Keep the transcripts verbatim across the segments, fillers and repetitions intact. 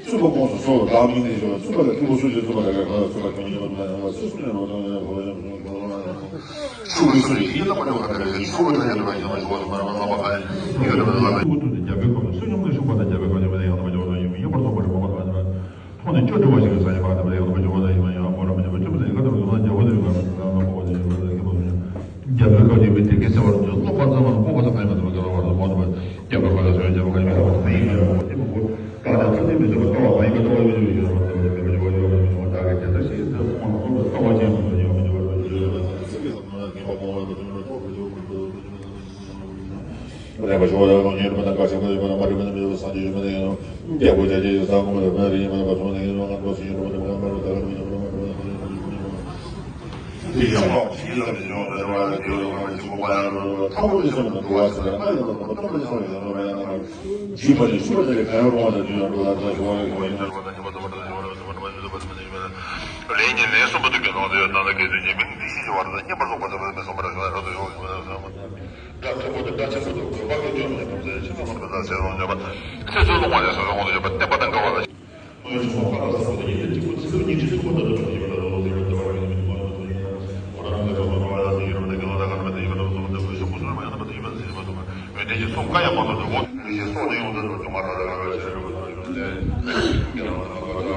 གསུམ་པ་དགོངས་སུ་གསོལ། བདག་མིང་ནས་ཞུ་བ། གསུམ་པ་ལ་ཐུན་མོང་སུ་ཞིག། གསུམ་པ་ལ་ག་ག་གསུམ་པ་ཁྱོད་ཉིད་མ་ཐུབ་ན་ཡང་བ་སུ་སུ་ནས་རོ་དང་ཡང་བ་ཡང་བ་ཡང་བ། ཤུགས་ཀྱིས་སུ་ཡིས་ཡིད་ལ་མ་གྲོལ་བར་ཐར་པའི་ཤུགས་ཀྱིས་ཐར་ཡོད་པ་ཡིན་ན་ཞུ་བ་ལ་མ་རང་ལ་མ་ཕན་ཡོད་པ་ལ། ཐུགས་ཐུགས་ཏུ་རྒྱལ་པོའི་ཁབ་ཏུ་བསོད་སྙོམས་ཀྱི་ཤུགས་པ་དང་རྒྱལ་པོའི་ཁབ་ཡོད་པ་དང་ཡང་ན་མ་འཇོག་ན་ཡོད་མིན་ཡོད་པར་རྫོགས་པ་རེ་མ་པ་དང་མཐོང་ནས་སྐྱོ་བྲོ་བ་ཞིག་གི་ས་ཡི་བར་དུ་མ་ཡང་ན་མ་འཇོག་ན་ཡོད་མིན་ཡང་མོ་ར་མ་འཇོག་པ་བཅོམ་པ་དང་ཡི་ག་དང་རུ་མ་རྒྱལ་པོ་དང་ཡི་ག་དང་རུ་མ་པོ་བ་དང་ཡོད་པ་དང་ཡོད་པ་རྒྱལ་པོའི་ཁབ་ཀྱི་མི་དེ་སྐད་ཟེར་བར་འདོད། ལོག་པར་བརྫངས་པ་ལ་ལྐུགས་པ་དང་གང་ཡིན་པ་དང་མ་འགལ་བར་དུ་མ་འདུག་པ། རྒྱལ་པོའི་ཁབ་ལ་སོགས་རྒྱལ་པོ་གང་ཡིན་པ་དང་མ་ཡིན་པ་དང་མ་ཡིན་པ་དང་མ་ཡིན་པ། བདག་ནི་ཐུབ་བསྟན་མི་ཐུབ་པ་ལྟ་བ་མ་ཡིན་པ་ལྟ་བ་ཡོད་ཡོད་ཡོད་མ་ལྟ་བ་ཡོད་མ་ཡོད་མ་ཡོད་མ་ཡོད་མ་བདག་གི་དེ་ལྟ་ཞིག་ཟེར་ཁོང་ལ་ཁོང་ལ་ལྟ་བ་ཅན་མ་ཡོད་མ་ཡོད་མ་ཡོད་མ་ཡོད། རེ་བ་ཞུ་བ་ལ་ལོ་ཉེར་མ་དང་དཀའ་ཆེན་པོ་ཡོད་མ་དང་མ་རིག་པ་ནི་མི་ཡོད་སངས་རྒྱས་ཡོད་མ་དང་ཡང་རྒྱལ་པོ་བྱ་བྱེད་ཡོད་ས་ངོ་མ་དང་མ་རིག་ཡོད་མ་དང་བ་སོང་ནས་ཡོད་མ་ང་ཚོ་ཡོད་མ་དང་ང་ཚོ་ཡོད་མ་དང་། དེ་ཡང་མ་ཞིག་ལ་མི་འཇོག་པའི་རེ་བ་ལ་དེ་ཡོད་ལ་ང་ཚོ་ཁོ་པ་ཡང་ལོ་ལོ་ཐོག་མ་མི་སོང་ན་འགྲོ་བ་ཟེར་ན་ང་ཡོད་ལ་ཐོག་མ་མི་སོང་ཡོད་ལ་ང་ཡང་ང་ཞུས་པ་ནི་ཞུ་བ་དེ་ལས་གང་རུང་བ་དང་དུས་ཡང་འགྲོ་ལ་ད་ཞུ་བ་ཡོད་པ་ཡིན་ན་རེ་བ་དང་ཉེས་པ་ཐོག་མ་དང་ཞུ་བ་རེ་བ་ཐོག་མ་དང་ཞུ་བ་དང་ཉེས་པ། ལས་ཉིན་ལན་གསུམ་པ་དུ་གྱུར་ནོ་དེ་ཡོད་ན་ལ་སྐད་དུ་ཉེས་མིང་འདི་ཤེས་ཀྱི་བར་དུ་ཉེས་པར་རྫོགས་པ་དང་མི་སོང་བར་ཞུ་བ་རེ་བ་དང་ཞུ་བ་ཡོད་པ་དང་ཞུ་བ་དང་། དགྲ་ཐུབ་པ་དང་དགྲ་ཆེན་པོ་དང་བོད་པ་གི་སྐྱོན་མེད་གོམས་སེལ་ཆེ་ཚང་མ་བོད་དང་ཟས་རོང་འཇོམས་པ། ཚེ་བཙུན་སློང་བ་ལས་སོ་སོ་ཁོང་དུ་ཡོད་པ་བསྟན་པ་དང་དགའ་བ་ལ། དངོས་བྱུང་བ་ཁ་ལ་ས་བོ་དང་ཉིན་ལྟར་གཅིག་པུ་ཚེ་སྲོག་ཉིན་བཞིན་ཚུགས་པ་ལྟར་དུ་ཡིན་པ་ལ་ལོ་ལོ་ལེགས་པར་འདའ་བར་ཡོང་མི་མང་དུ་ཡིན་ཁོ་རང་ལས་རོགས་ལ་བ་ཡ་ཡིན་རབ་ལ་དགེ་ལ་ལ་ག་ན་མེད་དུ་ཡིན་པ་ལ་སོ་མ་དང་བོད་ཤོག་བུ་སུ་ལ་མ་ཡང་ན་མ་དུ་ཡིན་པ་ལ་ཟིན་མ་ཐུབ་པ། འོན་ཏེ་ཞིག་སྲོག་ག་ཡང་མ་ཐུབ་ཏུ་འོ། ལས་ཀྱི་སྲོག་ནི་ཡོང་དུ་འགྲོ་ཅུང་མ་ར་ར་ར་ཆེ་རུ་ཡོང་དུ་ལས། ཡང་ན་མ་ཐུབ་པ།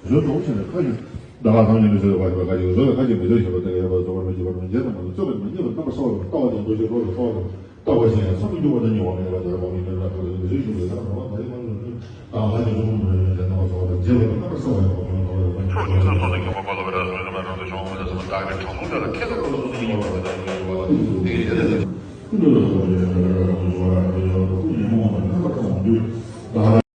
བཟོད་གཏོང་ཆེ་ན་ཁ་ཡོད། ད་ག་ཐང་ཉིད་ལ་བཟོད་པ་ཞེས་པ་ཁ་ཅིག་བཟོད་པའི་ཁ་ཅིག་མི་བཟོད་ཞེས་པ་དེ་ཡོད་པར་རྫོགས་པར་མི་བྱེད་པར་མི་འབྱེད་དང་མ་ལུས་རྩོད་པར་མི་རྙེད་པར་རྣམ་པར་གསལ་བ་ཡིན་པ་ལྟ་བ་དང་འདུ་ཤེས་རོ་ལ་སོགས་དང་ལྟ་བ་ཞེས་ཡང་མཚན་མ་སྐྱུར་བ་དང་རྙིང་བ་མེད་པ་དེར་འོག་མིན་མེད་པ་ལ་ཁོ་ལ་མི་བཟོད་ཞུ་བའི་ལམ་རང་མ་ཡིན་པར་ལུས་ནི་ད་ག་ཅིག་རུང་མི་རེ་རེ་རྣམ་པར་གསལ་བ་ཡིན་པ་ཁོ་ན་ལྟ་བ་ཡོད་པ་ཉིད་ལ་ཚོགས་ཀྱི་ཚུལ་སོགས་ནི་མཁས་པ་དཔའ་བློ་བེ་ར་སོགས་ཀྱི་ལམ་རང་དུ་བྱུང་བ་མི་ལ་སོགས་པ་བདག་གི་དྲང་སྲོང་དེ་ལ་མཁས་པ་དཔའ་བློ་སོགས་ནི་རྙིང་བ་མེད་པ་དང་རྙིང་བ་ཡོད་པ་ལ་དེ་ཡི་དེ་ལས་ཀུན་ཏུ་ལ་སོགས་པའི་ཡོན་ཏན་ལ་རང་དུ་འབྱུང་བ་རང་དུ་ཡོད་པ་ཀུན་ཉོན་མོངས་པ་རྣམ་པར་གང་འདུས་ད།